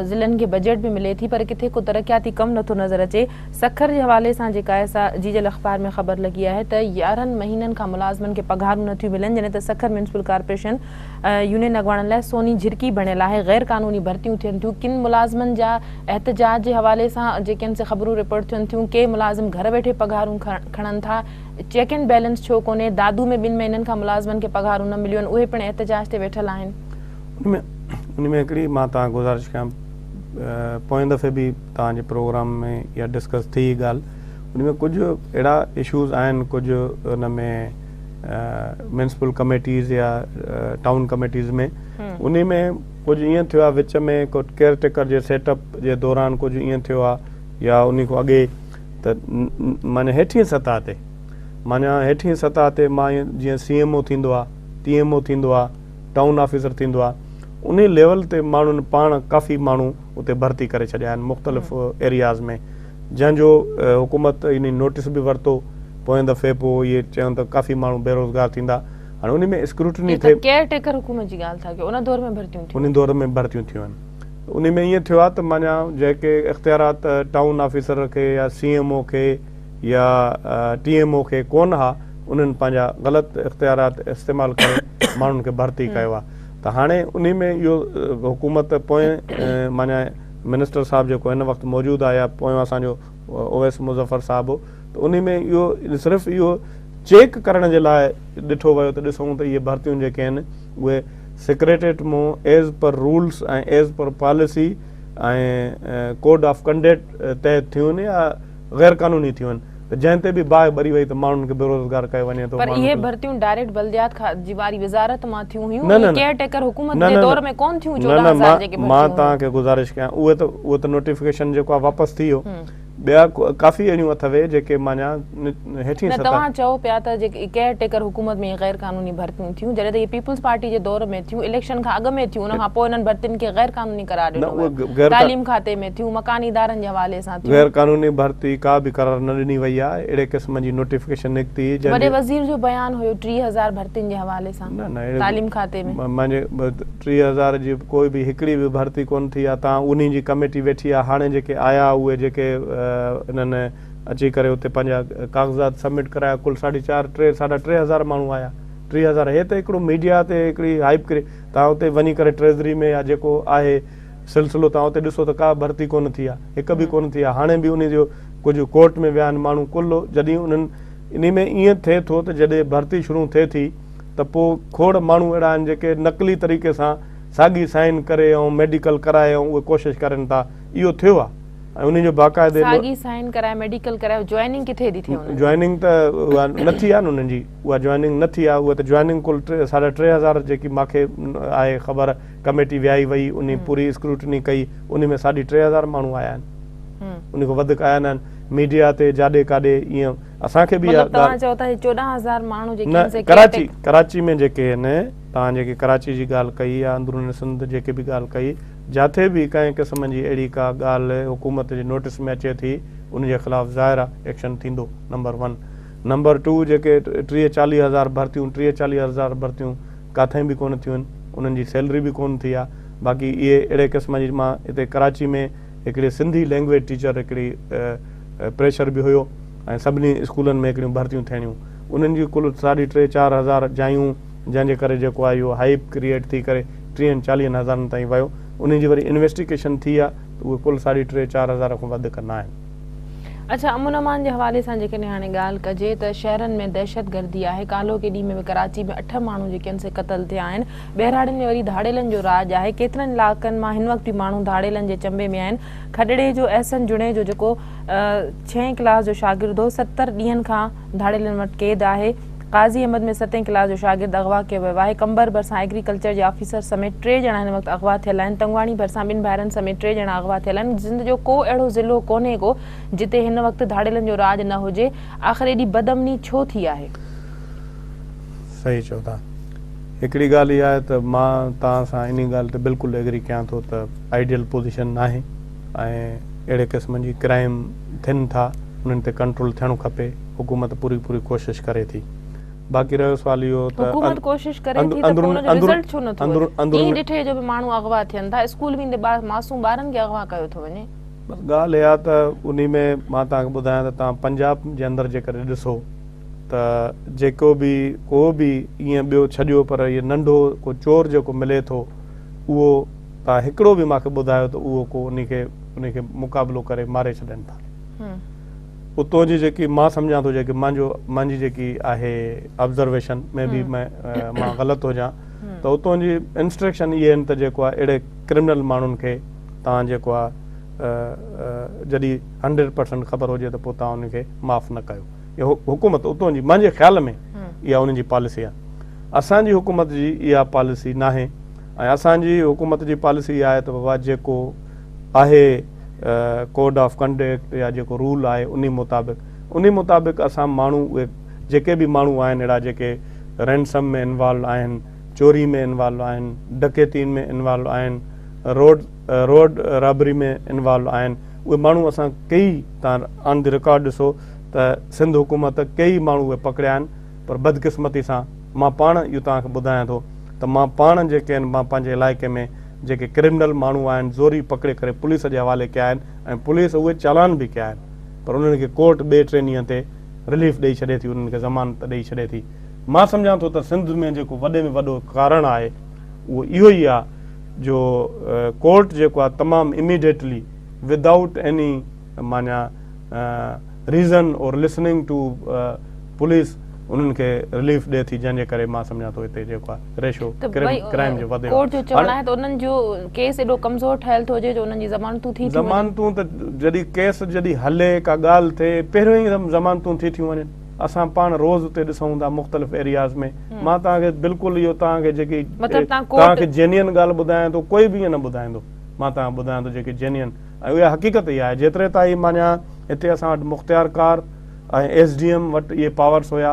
ضلعن کي بجيٽ به ملي ٿي پر ڪٿي ڪو ترقياتي ڪم نٿو نظر اچي. سکر جي حوالي سان جيڪا آهي سا جيجل اخبار ۾ خبر لڳي آهي ته 11 مهينن کان ملازمن کي پگهارون نٿيون ملن جڏهن ته سکر ميونسپل ڪارپوريشن يونين اڳواڻن لاء سوني جهرڪي بڻيل آهي غير قانوني ڀرتيون ٿين ٿيون ڪن ملازمن جا احتجاج جي حوالي سان جيڪي آهن سي خبرون رپورٽ ٿين ٿيون ڪي ملازم گهر ويٺي پگهارون کڻن ٿا چيڪ اينڊ بيلنس ڇو ڪونهي دادو ۾ ٻن مهينن کان ملازمن کي پگهارون نه مليون آهن اهي پڻ احتجاج تي ويٺل آهن. ان ۾ هڪڙي مان توهان کي گذارش ڪيان پوئين دفعي به توهان جي پروگرام ۾ اها ڊسڪس ٿي هئي ڳالهه ان ۾ ڪجهه اهڙا اشوز آهن ڪجهه ان ۾ ميونسپل ڪميٽيز يا ٽائون ڪميٽيز ۾ ان ۾ ڪجهه ائين ٿيو آهي وچ ۾ ڪيئر ٽيڪر جي سيٽ اپ جي دوران ڪجهه ائين ٿيو آهي يا ان کان اڳي ته معنی هيٺين سطح تي معنی هيٺين سطح تي مان جيئن سي ايم او ٿيندو آهي ٽي ايم او ٿيندو آهي ٽائون آفيسر ٿيندو آهي انهي ليول تي ماڻهن پاڻ ڪافي ماڻهو اتي ڀرتي ڪري ڇڏيا آهن مختلف ايرياز ۾ جنهن جو حڪومت انهي نوٽيس به ورتو پوئين دفعي پوء اهي چيون ته ڪافي ماڻهو بيروزگار ٿيندا هاڻي انهي ۾ اسڪروٽني ٿئي ڪيئر ٽيڪر حڪومت جي ڳالهه ٿا ڪيو ان دور ۾ ڀرتيون ٿيون انهي دور ۾ ڀرتيون ٿيون آهن انهي ۾ ائين ٿيو آهي ته معنيٰ جيڪي اختيارات ٽائون آفيسر کي يا سي ايم او کي يا ٽي ايم او کي ڪونه ها انهن پنهنجا غلط اختيارات استعمال ڪري ماڻهن کي ڀرتي ڪيو آهي. ته هاڻي انهي ۾ اهو حڪومت پوئين معنيٰ منسٽر صاحب جيڪو هن وقت موجود آهي يا پويون اسان جو اويس مظفر صاحب هو ته انهي ۾ اهو صرف اهو چيڪ ڪرڻ جي لاء ڏٺو ويو ته ڏسون ته اهي ڀرتيون جيڪي آهن اهي سيڪريٽريٽ مون as per rules ۽ as per policy ۽ code of conduct تحت ٿيون آهن يا غير قانوني ٿيون آهن ته جنهن تي به باهه ٻري وئي ته ماڻهن کي بيروزگار ڪيو وڃي ٿو پر اهي ڀرتيون ڊائريڪٽ بلديات جي واري وزارت مان ٿيون هيون اهي ڪيئر ٽيڪر حڪومت جي دور ۾ ڪون ٿيون 14000 جيڪي ڀرتيون مان توهان کي گذارش ڪيان اهي ته اهو ته نوٽيفڪيشن جيڪو آهي واپس ٿي ويو ٻيا ڪافي اهڙيون اٿوي جيڪي معنيٰ هيٺين سطح. نه توهان چئو پيا ته جيڪي ڪيئر ٽيڪر حڪومت ۾ غير قانوني ڀرتيون ٿيون جڏهن ته اهي پيپلز پارٽي جي دور ۾ ٿيون اليڪشن کان اڳ ۾ ٿيون ان کان پوء انهن ڀرتين کي غير قانوني قرار ڏنو ويو تعليم کاتي ۾ ٿيون مڪاني ادارن جي حوالي سان ٿيون. غير قانوني ڀرتي ڪا به قرار نه ڏني وئي آهي اهڙي قسم جي نوٽيفڪيشن نڪتي جنهن وڏي وزير جو بيان هيو 30,000 ڀرتين جي حوالي سان تعليم کاتي ۾. مانجي 30,000 جي ڪوئي به هڪڙي به ڀرتي ڪونه ٿي آهي تان انهي جي ڪميٽي ويٺي آهي هاڻي جيڪي آيا اهي جيڪي انهن اچي ڪري اتي پنهنجا ڪاغذات سبمٽ ڪرايا ڪل ساڍي چار ٽي ساڍا 3000 ماڻهو آيا 3000 هي ته هڪڙو ميڊيا تي هڪڙي هائپ ڪري تان اتي وڃي ڪري ٽريزري ۾ يا جيڪو آهي سلسلو تان اتي ڏسو ته ڪا ڀرتي ڪونه ٿي آهي هڪ به ڪونه ٿي آهي هاڻي به انهي جو ڪجهه ڪورٽ ۾ ويا آهن ماڻهو ڪل جڏهن انهن انهي ۾ ائين ٿئي ٿو ته جڏهن ڀرتي شروع ٿئي ٿي ته پوء کوڙ ماڻهو اهڙا آهن جيڪي نقلي طريقي سان ساڳي سائن ڪري ۽ ميڊيڪل ڪرائي ۽ اهي ڪوشش ڪرين ٿا اهو ٿيو آهي ۽ انهي جو باقاعدي ساڳي سائن ڪرائي ميڊيڪل ڪرائي جوائننگ ڪٿي ٿي ٿئي انهن جي؟ جوائننگ ته اها نه ٿي آهي نه انهن جي اها جوائننگ نه ٿي آهي اها ته جوائننگ ڪل ٽي ساڍا 3000 جيڪي ماکي آهي خبر ڪميٽي ويهائي وئي انهي پوري اسڪروٽني ڪئي انهي ۾ ساڍي 3000 ماڻهو آيا آهن انهي کان وڌڪ آيا نه آهن ميڊيا تي جاڏي ڪاڏي ايئن اسان کي به اها مطلب توهان چئو ٿا هي 14,000 ماڻهو جيڪي نه ڪراچي ڪراچي ۾ جيڪي آهن توهان جيڪي ڪراچي جي ڳالهه ڪئي يا اندرون سنڌ جيڪي به ڳالهه ڪئي جاٿي به ڪنهن قسم جي اهڙي ڪا ڳالهه حڪومت جي نوٽس ۾ اچي ٿي ان جي خلاف ظاهر آهي ايڪشن ٿيندو نمبر ون نمبر ٽو جيڪي 30 40 هزار ڀرتيون 30 40 هزار ڀرتيون ڪاٿي به ڪونه ٿيون آهن انهن جي سيلري به ڪونه ٿي آهي باقي اهي اهڙي قسم جي مان هتي ڪراچي ۾ هڪڙي سنڌي لينگويج ٽيچر هڪڙي پريشر به هيو ۽ سڀني اسڪولن ۾ هڪڙيون ڀرتيون ٿيڻيون انهن جي ڪل ساڍي ٽي چار هزار جايون جنهن جي ڪري جيڪو آهي اهو هائيپ ڪريئيٽ ٿي ڪري ٽيهن چاليهن هزارن تائين ويو انهن جي وري انويسٽيگيشن ٿي آهي ته اهي ڪل ساڍي ٽي چار هزار کان وڌيڪ نه آهن. اڇا امن امان جي حوالي سان جيڪڏهن هاڻي ڳالهه ڪجي ته شهرن ۾ دهشتگردي آهي ڪالهوڪي ڏينهن ۾ به ڪراچي ۾ اٺ ماڻهو جيڪي آهن سي قتل ٿيا آهن ٻهراڙين ۾ وري ڌاڙيلن جو راڄ آهي ڪيترن علائقن مان هن وقت به ماڻهو ڌاڙيلن جي چنبي ۾ آهن کڏڙي جو احسن جوڻيجو جيڪو ڇهين ڪلاس جو شاگرد هو 70 ڏينهن کان ڌاڙيلن وٽ قيد آهي. قاضي احمد ۾ ستين ڪلاس جو شاگرد اغوا ڪيو ويو آهي. قمبر ڀرسان ايگريڪلچر جي آفيسر سميت ٽي ڄڻا هن وقت اغوا ٿيل آهن. تنگواڻي ڀرسان ٻن ڀائرن سميت ٽي ڄڻا اغوا ٿيل آهن. سنڌ جو ڪو اهڙو ضلعو ڪونهي ڪو جتي هن وقت ڌاڙيلن جو راڄ نه هجي. آخر ايڏي بدامني ڇو ٿي آهي؟ صحيح چئو ٿا. هڪڙي ڳالهه اها آهي ته مان توهان سان انهي ڳالهه تي بلڪل ايگري ڪيان ٿو ته آئيڊيل پوزيشن ناهي. ۽ اهڙي قسم جي ڪرائيم ٿين ٿا انهن تي ڪنٽرول ٿيڻ کپي حڪومت پوري پوري ڪوشش ڪري ٿي باقي رهيو سوال اهو ته حڪومت ڪوشش ڪري ٿي ته پوء ان جو رزلٽ ڇو نٿو اچي ڏينهن ڏٺي جو به ماڻهو اغوا ٿين ٿا اسڪول ويندي معصوم ٻارن کي اغوا ڪيو ٿو وڃي. بس ڳالهه اها ته انهي ۾ مان توهان کي ٻڌايان ته توهان پنجاب جي اندر جيڪڏهن ڏسو ته جيڪو به ڪو به ائين ٻيو ڇڏيو پر اهي ننڍو ڪو چور جيڪو ملي ٿو اهو توهان هڪڙو به مان کي ٻڌايو ته اهو ڪو انهي کي انهي کي مقابلو ڪري ماري ڇڏين ٿا. اتو جي جيڪي مان سمجهان ٿو جيڪي مانجو مانجي جيڪي آهي آبزرويشن ۾ بي مان غلط هجان ته اتو جي انسٽرڪشن اهي آهن ته جيڪو آهي اهڙي ڪرمنل ماڻهن کي توهان جيڪو آهي جڏهن 100% خبر هجي ته پوء توهان انهن کي معاف نه ڪيو. اهو حڪومت اتو جي مانجي خيال ۾ اها انهن جي پاليسي آهي. اسان جي حڪومت جي اها پاليسي ناهي. ۽ اسان جي حڪومت جي پاليسي اها آهي ته بابا جيڪو آهي ڪوڊ آف ڪنڊڪٽ يا جيڪو رول آهي انهي مطابق انهي مطابق اسان ماڻهو اهي جيڪي به ماڻهو آهن اهڙا جيڪي رينسم ۾ انوالو آهن چوري ۾ انوالو آهن ڊڪيتين ۾ انوالو آهن روڊ روڊ رابري ۾ انوالو آهن اهي ماڻهو اسان ڪئي تان آن the record ڏسو ته سنڌ حڪومت ڪئي ماڻهو اهي پڪڙيا آهن پر بدقسمتي سان مان پاڻ اهو توهان کي ٻڌايان ٿو ته مان پاڻ جيڪي آهن مان پنهنجي علائقي ۾ جيڪي ڪرمنل ماڻهو آهن زوري پڪڙي ڪري پوليس جي حوالي ڪيا آهن ۽ پوليس اهي چالان به ڪيا آهن پر انهن کي ڪورٽ ٻئي ٽئين ڏينهن تي رليف ڏئي ڇڏي ٿي انهن کي ضمانت ڏئي ڇڏي ٿي مان سمجهان ٿو ته سنڌ ۾ جيڪو وڏي ۾ وڏو ڪارڻ آهي اهو اهو ئي آ جو ڪورٽ جيڪو آ تمام اميڊيٽلي ودائوٽ ايني معنيٰ ريزن اور لسننگ ٽو پوليس انهن کي رليف ڏي ٿي جنهن جي ڪري مان سمجهان ٿو هتي جيڪو آ ريشو ڪرائم جو وڌيو ڪورٽ جو چوڻ آهي ته انهن جو ڪيس ايڏو ڪمزور ٺهيل ٿو هجي جو انهن جي ضمانتون ٿي ٿيون وڃن. ضمانتون ته جڏهن ڪيس جڏهن هلي ڪا ڳالهه ٿئي پهريون ئي ضمانتون ٿي ٿيون وڃن اسان پاڻ روز اتي ڏسون ٿا مختلف ايرياز ۾ مان توهان کي بلڪل اهو توهان کي جيڪي توهان کي جينين ڳالهه ٻڌايان ٿو ڪوئي به ائين نه ٻڌائيندو مان توهان کي ٻڌايان ٿو جيڪي جينين ۽ اها حقيقت اها آهي جيتري تائين معنيٰ هتي اسان وٽ مختيارڪار ۽ ايس ڊي ايم وٽ اهي پاورس هيا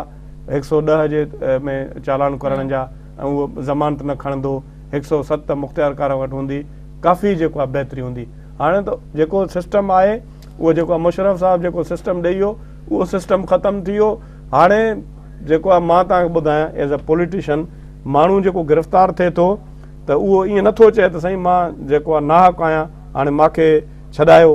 هڪ سئو ڏهه جي ۾ چالان ڪرڻ جا ۽ اهو ضمانت نه کڻندو هڪ سئو ست مختيارڪار وٽ هوندي ڪافي جيڪو آهي بهتري هوندي هاڻي ته جيڪو سسٽم آهي اهو جيڪو آهي مشرف صاحب جيڪو سسٽم ڏئي ويو اهو سسٽم ختم ٿي ويو هاڻي جيڪو آهي مان توهان کي ٻڌايان ايز اي پوليٽيشن ماڻهو جيڪو گرفتار ٿئي ٿو ته اهو ائين نٿو چئي ته سائين مان جيڪو آهي ناحق آهيان هاڻي ماکي ڇڏايو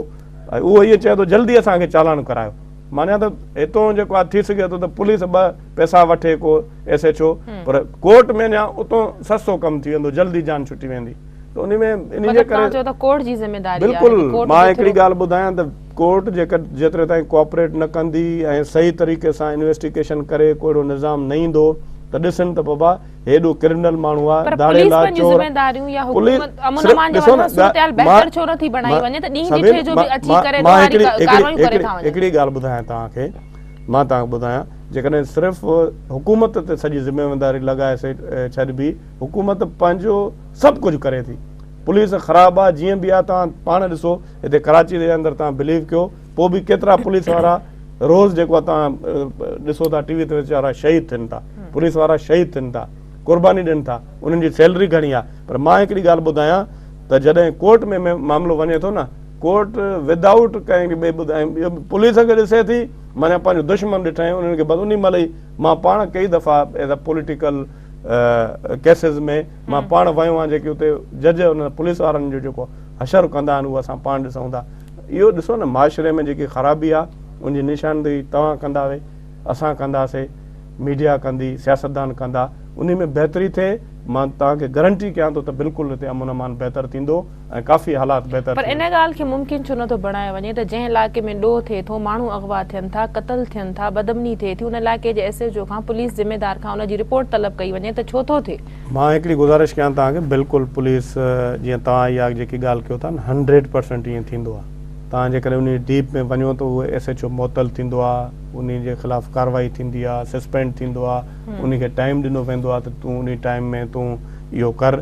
۽ اهو ائين چئي ٿو جلدي اسان کي چالان ڪرايو معنيٰ ته هتون جيڪو آهي ٿي سگهي ٿو ته پوليس ٻه پئسا وٺي ڪو ايس ايڇ او پر ڪورٽ ۾ اڃا اتون سستو ڪم ٿي ويندو جلدي جان ڇٽي ويندي ته ان ۾ ان جي ڪري چئو ته ڪورٽ جي ذميداري آهي بلڪل مان هڪڙي ڳالهه ٻڌايان ته ڪورٽ جيڪر جيتري تائين ڪوآپريٽ نه ڪندي ۽ صحيح طريقي سان انويسٽيگيشن ڪري ڪو اهڙو نظام نه ايندو ته ڏسن ته بابا هيڏو ڪرمنل ماڻهو آ پر ڌاڙيل پوليس آ پنهنجون چور ذميداريون يا پوليس حڪومت امن صرف امان جي ڏسو حوالي نه سان صورتحال بهتر ڇو نه ٿي بڻائي وڃي ته ڏينهن سبيل ڏٺي جو به اچي ڪري مان ڏوهاري هڪڙي ڪارروايون ڪري هڪڙي ٿا وڃن. هڪڙي ڳالهه ٻڌايان توهان کي مان توهان کي ٻڌايان جيڪڏهن صرف حڪومت تي سڄي ذميواري لڳائي ڇڏبي حڪومت پنهنجو سڀ ڪجهه ڪري ٿي پوليس خراب آ جيئن به آ توهان پاڻ ڏسو هتي ڪراچي جي اندر توهان بليو ڪيو پوء به ڪيترا پوليس وارا روز جيڪو توهان ڏسو ٿا ٽي وي تي ويچارا شهيد ٿين ٿا پوليس وارا شهيد ٿين ٿا قرباني ڏين ٿا انهن جي سيلري گهڻي آهي پر مان هڪڙي ڳالهه ٻڌايان ته جڏهن ڪورٽ ۾ معاملو وڃي ٿو نه ڪورٽ ودائوٽ ڪنهن ٻئي ٻڌائي پوليس کي ڏسي ٿي معنيٰ پنهنجو دشمن ڏٺائين انهن کي بس انهي مهل ئي مان پاڻ ڪئي دفعا ايز اي پوليٽيڪل ڪيسز ۾ مان پاڻ ويو آهيان جيڪي اتي جج ان پوليس وارن جو جيڪو حشر ڪندا آهن اهو اسان پاڻ ڏسون ٿا اهو ڏسو نه معاشري ۾ جيڪي خرابي آ ان جي نشاندهي توهان ڪندا وي اسان ڪنداسي ميڊيا ڪندي سياستدان ڪندا انهي ۾ بهتري ٿئي مان توهان کي گرنٽي ڪيان ٿو ته بلڪل هتي امن امان بهتر ٿيندو ۽ ڪافي حالات بهتر پر ٿي ان ويندا. ڳالهه کي ممڪن ڇو نٿو بڻايو وڃي ته جنهن علائقي ۾ ڏوهه ٿئي ٿو، ماڻهو اغوا ٿين ٿا، قتل ٿين ٿا، بدامني ٿئي ٿي، ان علائقي جي ايس ايڇ او کان پوليس ذميدار کان ان جي رپورٽ طلب ڪئي وڃي ته ڇو ٿو ٿئي؟ مان هڪڙي گذارش ڪيان توهان کي بلڪل پوليس جيئن توهان اها جيڪي ڳالهه ڪيو ٿا نه هنڊريڊ پرسنٽ ائين ٿيندو آهي توهان جيڪڏهن انهي ڊيپ ۾ وڃو ته اهو ايس ايڇ او معطل ٿيندو آهي انهي جي خلاف ڪارروائي ٿيندي آهي سسپينڊ ٿيندو آهي انهي کي ٽائيم ڏنو ويندو آهي ته تون انهي ٽائيم ۾ تون اهو ڪر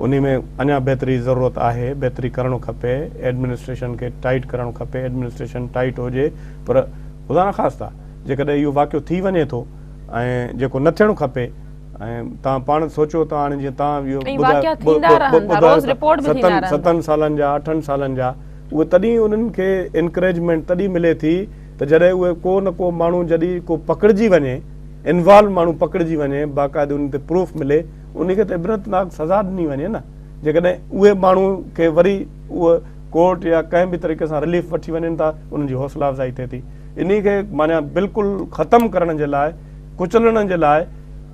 انهي ۾ اڃا بهتري ضرورت آهي بهتري ڪرڻ کپي ايڊمنسٽريشن کي ٽائيٽ ڪرڻ کپي ايڊمنسٽريشن ٽائيٽ هجي پر خدا نخواسته جيڪڏهن اهو واقعو ٿي وڃي ٿو ۽ جيڪو نه ٿيڻ کپي ۽ توهان پاڻ سوچيو ته هاڻي جيئن توهان اهو ۽ واقعا ٿيندا رهن ٿا روز رپورٽ به ٿيندا رهن ٿا. ستن سالن جا اٺن سالن جا اهي تڏهن انهن کي انڪريجمينٽ تڏهن ملي ٿي ته جڏهن اهي ڪو نه ڪو ماڻهو جڏهن ڪو پڪڙجي وڃي انوالو ماڻهو پڪڙجي وڃي باقاعدي ان تي پروف ملي ان کي ته عبرتناڪ سزا ڏني وڃي نه جيڪڏهن اهي ماڻهو کي وري اهي ڪورٽ يا ڪنهن به طريقي سان رليف وٺي وڃن ٿا انهن جي حوصلا افزائي ٿئي ٿي انهي کي معنيٰ بلڪل ختم ڪرڻ جي لاء ڪچلڻ جي لاء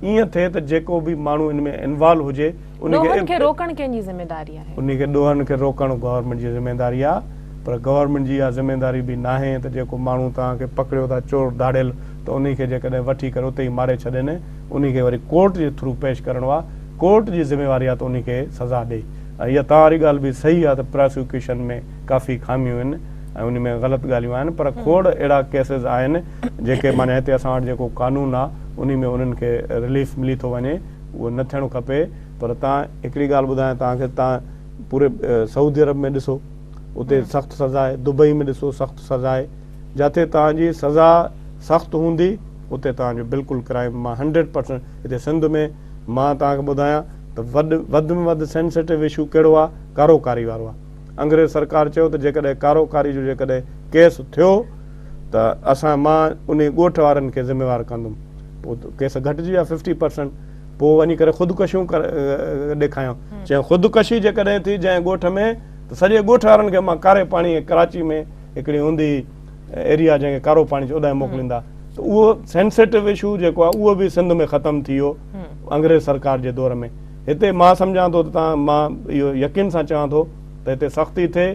ائين ٿئي ته جيڪو به ماڻهو ان ۾ انوالو هجي ان کي ڏوهن کي روڪڻ ڪنهن جي ذميداري آهي؟ ان کي ڏوهن کي روڪڻ گورنمينٽ جي ذميداري آهي پر گورنمينٽ جي اها ذميداري به ناهي ته جيڪو ماڻهو توهان کي پڪڙيو ٿا چور ڌاڙيل ته انهي کي جيڪڏهن وٺي ڪري اتي ئي ماري ڇڏين انهي کي وري ڪورٽ جي ٿرو پيش ڪرڻو آهي ڪورٽ جي ذميواري آهي ته انهي کي سزا ڏئي ۽ اها توهان واري ڳالهه به صحيح آهي ته پراسيڪيوشن ۾ ڪافي خاميون آهن ۽ انهي ۾ غلط ڳالهيون آهن پر کوڙ اهڙا ڪيسز آهن جيڪي معنيٰ هتي اسان وٽ جيڪو قانون آ انهي ۾ انهن کي رليف ملي ٿو وڃي اهو نه ٿيڻ کپي پر تان هڪڙي ڳالهه ٻڌايان توهان کي تان پوري سعودي عرب ۾ ڏسو اتي سخت سزا آهي دبئي ۾ ڏسو سخت سزا آهي جاٿي توهان جي سزا سخت هوندي اتي توهان جو بلڪل ڪرائم مان هنڊريڊ پرسنٽ هتي سنڌ ۾ مان توهان کي ٻڌايان ته وڏ وڌ ۾ وڌ سينسيٽو اشو ڪهڙو آ ڪارو ڪاري وارو آ انگريز سرڪار چيو ته جيڪڏهن ڪارو ڪاري جو جيڪڏهن ڪيس ٿيو ته اسان مان انهي ڳوٺ وارن کي ذميوار ڪندم پوء ڪيس گهٽجي ويا ففٽي پرسنٽ پوء وڃي ڪري خودڪشيون ڏيکايائون چيائون خودڪشي جيڪڏهن ٿي جنهن ڳوٺ ۾ ته سڄي ڳوٺ وارن کي مان ڪاري پاڻي ڪراچي ۾ هڪڙي هوندي ايريا جنهن کي ڪارو پاڻي چئو اوڏانهن موڪليندا ته اهو سينسيٽو اشو جيڪو آهي اهو به سنڌ ۾ ختم ٿي ويو انگريز سرڪار جي دور ۾ هتي مان سمجهان ٿو ته توهان مان اهو يقين سان چوان ٿو ته هتي سختي ٿئي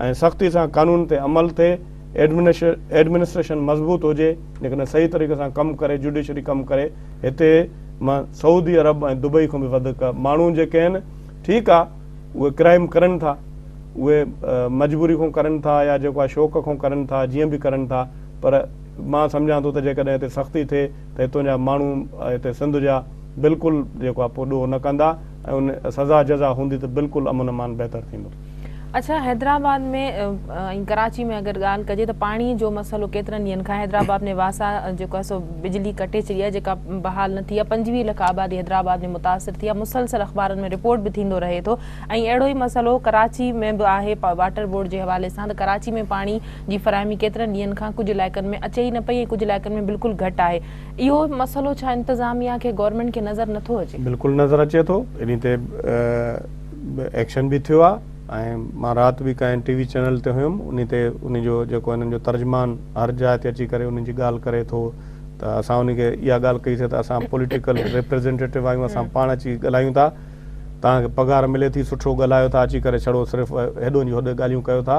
۽ سختي سان قانون تي عمل ٿئي ايڊمنسٽريشن مضبوط هجي جيڪڏهن صحيح طريقي سان ڪم ڪري جوڊيشري ڪم ڪري هتي مان سعودي عرب ۽ دبئي کان به وڌيڪ ماڻهو جيڪي آهن ٺيڪ آ اهي ڪرائم ڪرن ٿا اهي مجبوري کان ڪرن ٿا يا جيڪو آ شوق کان ڪرن ٿا جيئن به ڪرن ٿا پر مان سمجهان ٿو ته جيڪڏهن هتي سختي ٿئي ته هتون جا ماڻهو هتي سنڌ جا بلڪل جيڪو آ پوء ڏوهه نه ڪندا ۽ ان سزا جزا هوندي ته بلڪل امن امان بهتر ٿيندو. اڇا حيدرآباد ۾ ۽ ڪراچي ۾ اگر ڳالهه ڪجي ته پاڻي جو مسئلو ڪيترن ڏينهن کان حيدرآباد ۾ واسا جيڪو آهي سو بجلي ڪٽي ڇڏي آهي جيڪا بحال نه ٿي آهي 25 لک آبادي حيدرآباد ۾ متاثر ٿي آهي مسلسل اخبارن ۾ رپورٽ به ٿيندو رهي ٿو ۽ اهڙو ئي مسئلو ڪراچي ۾ به آهي واٽر بورڊ جي حوالي سان ته ڪراچي ۾ پاڻي جي فراهمي ڪيترن ڏينهن کان ڪجهه علائقن ۾ اچي ئي نه پئي ۽ ڪجهه علائقن ۾ بلڪل گهٽ آهي اهو مسئلو ڇا انتظاميا کي گورنمينٽ کي نظر نٿو اچي؟ بلڪل نظر اچي ٿو انهي تي ايڪشن به ٿيو آهي ۽ مان رات به ڪنهن ٽي وي چينل تي هيم انهي تي انهي جو جيڪو انهن جو ترجمان هر جاء تي اچي ڪري انهن جي ڳالهه ڪري ٿو ته اسان انهي کي اها ڳالهه ڪئي سي ته اسان پوليٽيڪل ريپريزينٽيٽو آهيون اسان پاڻ اچي ڳالهايون ٿا توهان کي پگهار ملي ٿي سٺو ڳالهايو ٿا اچي ڪري ڇڙو صرف هيڏو جي هوڏي ڳالهيون ڪيو ٿا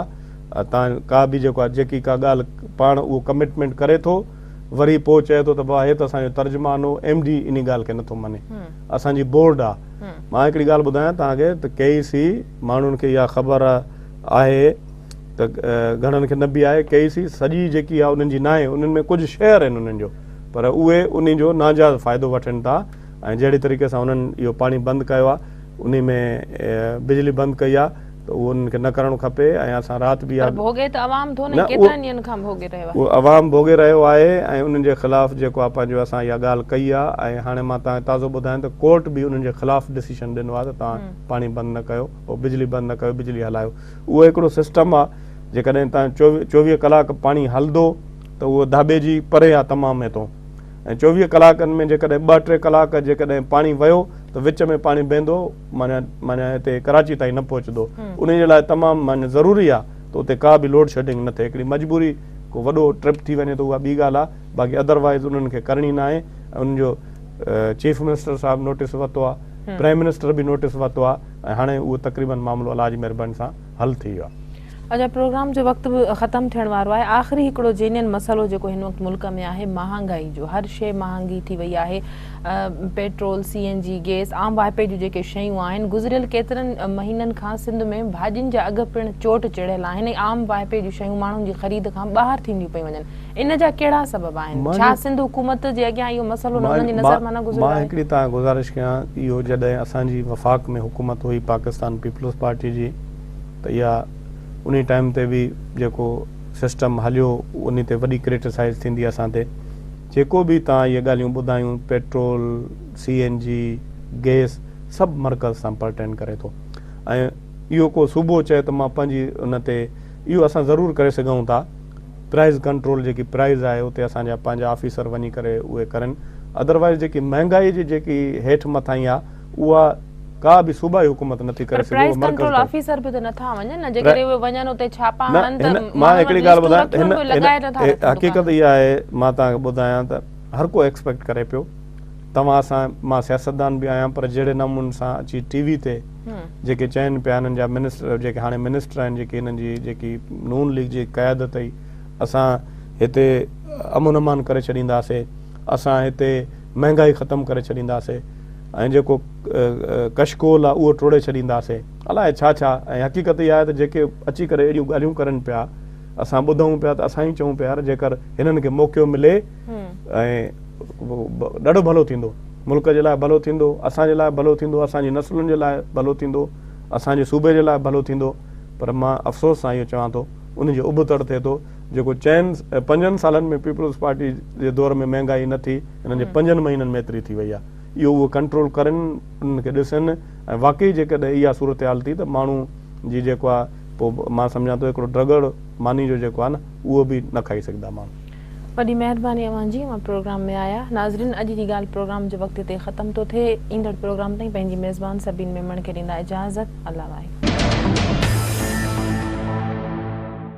توهان ڪا به جيڪو آهي جيڪي ڪا ڳالهه پاڻ اهو ڪمٽمينٽ ڪري ٿو وري پوء چئي ٿو ته بابا هي ته اسان جو ترجمان هو، ايم ڊي انهي ڳالهه کي نٿو مڃي، اسان جي بورڊ آ. مان هڪڙي ڳالهه ٻڌايان توهان کي ته ڪي اي سي ماڻهن کي اها خبر آهي ته گهڻن کي نه به آهي، ڪي اي سي سڄي جيڪي آ انهن جي ناهي، انهن ۾ ڪجهه شيئر آهن انهن جو پر اهي انهي جو ناجائز فائدو وٺن ٿا ۽ جهڙي طريقي سان انهن اهو پاڻي بند ڪيو آ انهي ۾ بجلي بند ڪئي آ ته اهو انهن کي نه ڪرڻ کپي ۽ اسان رات به پر ڀوڳي ته عوام ٿو نه ڪيترن ڏينهن کان ڀوڳي رهيو آهي. اهو عوام ڀوڳي رهيو آهي ۽ انهن جي خلاف جيڪو آهي پنهنجو اسان اها ڳالهه ڪئي آهي ۽ هاڻي مان توهان کي تازو ٻڌايان ته ڪورٽ به انهن جي خلاف ڊسيشن ڏنو آهي ته توهان پاڻي بند نه ڪيو او بجلي بند نه ڪيو بجلي هلايو اهو هڪڙو سسٽم آهي جيڪڏهن توهان 24 ڪلاڪ پاڻي هلندو ته اهو ڌاٻيجي پري آهي تمام هتون ۽ 24 ڪلاڪن ۾ جيڪڏهن ٻه ٽي ڪلاڪ جيڪڏهن پاڻي ويو ته وچ ۾ پاڻي بيهندو معنيٰ معنيٰ هتي ڪراچي تائين نه پهچندو انهي جي لاء تمام معنيٰ ضروري آ ته اتي ڪا به لوڊ شيڊنگ نه ٿئي هڪڙي مجبوري ڪو وڏو ٽرپ ٿي وڃي ته اها ٻي ڳالهه آ باقي ادر وائيز انهن کي ڪرڻي ناهي ۽ انهن جو چيف منسٽر صاحب نوٽيس ورتو آ پرائم منسٽر به نوٽيس ورتو آ ۽ هاڻي اهو تقريبن معاملو الله جي مهرباني سان حل ٿي ويو آ. اچا پروگرام جو وقت به ختم ٿيڻ وارو آهي آخري هڪڙو جينين مسئلو جيڪو هن وقت ملڪ ۾ آهي مهانگائي جو هر شيء مهانگي ٿي وئي آهي پيٽرول سي اين جي گيس عام واهپي جون جيڪي شيون آهن گذريل ڪيترن مهينن کان سنڌ ۾ ڀاڄين جا اگهه پڻ چوٽ چڙهيل آهن ۽ عام واهپي جون شيون ماڻهن جي خريد کان ٻاهر ٿينديون پيون وڃن ان جا ڪهڙا سبب آهن ڇا سنڌ حڪومت جي اڳيان اهو مسئلو نه انهن جي نظر مان نه گذريو مان هڪڙي توهان کي گذارش ڪيان اهو جڏهن اسان جي وفاق ۾ حڪومت هئي پاڪستان پيپلز پارٽي جي ته اها انهي ٽائيم تي به جيڪو سسٽم هليو انهي تي وڏي ڪريٽيسائز ٿيندي اسان تي جيڪو به توهان اهي ڳالهيون ٻڌايون پيٽرول سي اين جي گيس سڀ مرڪز سان پرٽين ڪري ٿو ۽ اهو ڪو صوبو چئي ته مان پنهنجي ان تي اهو اسان ضرور ڪري سگهون ٿا پرائز ڪنٽرول جيڪي پرائز آهي اتي اسان جا پنهنجا آفيسر وڃي ڪري اهي ڪرن ادروائز جيڪي مهنگائي جي جيڪي هيٺ مٿائين آهي اها ڪا به صوبائي حڪومت نٿي ڪري سگهي اهو مرڪز ڪري. پر پرائز ڪنٽرول آفيسر به ته نٿا وڃن نه جيڪڏهن اهي وڃن اتي ڇاپا هڻن ته مان هڪڙي ڳالهه ٻڌايان هن حقيقت اها آهي مان توهان کي ٻڌايان ته هر ڪو ايڪسپيڪٽ ڪري پيو توهان سان مان سياستدان به آهيان پر جهڙي نموني سان اچي ٽي وي تي جيڪي چين پيا هنن جا منسٽر جيڪي هاڻي منسٽر آهن جيڪي هنن جي جيڪي نون ليگ جي قيادت هئي اسان هتي امن امان ڪري ڇڏينداسي اسان هتي مهنگائي ختم ڪري ڇڏينداسي ۽ جيڪو ڪشڪول آ اهو ٽوڙي ڇڏينداسين الائي ڇا ڇا ۽ حقيقت اها آهي ته جيڪي اچي ڪري اهڙيون ڳالهيون ڪرن پيا اسان ٻڌون پيا ته اسان ئي چئون پيا يار جيڪر هنن کي موقعو ملي ۽ ڏاڍو ڀلو ٿيندو ملڪ جي لاء ڀلو ٿيندو اسان جي لاء ڀلو ٿيندو اسان جي نسلن جي لاء ڀلو ٿيندو اسان جي صوبي جي لاء ڀلو ٿيندو پر مان افسوس سان اهو چوان ٿو ان جي ابتڙ ٿئي ٿو جيڪو چئن پنجن سالن ۾ پيپلز پارٽي جي دور ۾ مهنگائي نه ٿي هنن جي پنجن مهينن ۾ ايتري ٿي وئي آهي اهو اهو ڪنٽرول ڪرن انهن کي ڏسن ۽ واقعي جيڪڏهن اها صورتحال ٿي ته ماڻهو جي جيڪو آهي پوء مان سمجهان ٿو هڪڙو ڊرڳڙ ماني جو جيڪو آهي نه اهو به نه کائي سگهندا ماڻهو. وڏي مهرباني اوهان جي اوهان پروگرام ۾ آيا. ناظرين اڄ جي ڳالهه پروگرام جو وقت هتي ختم ٿو ٿئي ايندڙ پروگرام تائين پنهنجي ميزبان سبين ميمڻ کي ڏيندا اجازت الله واهي.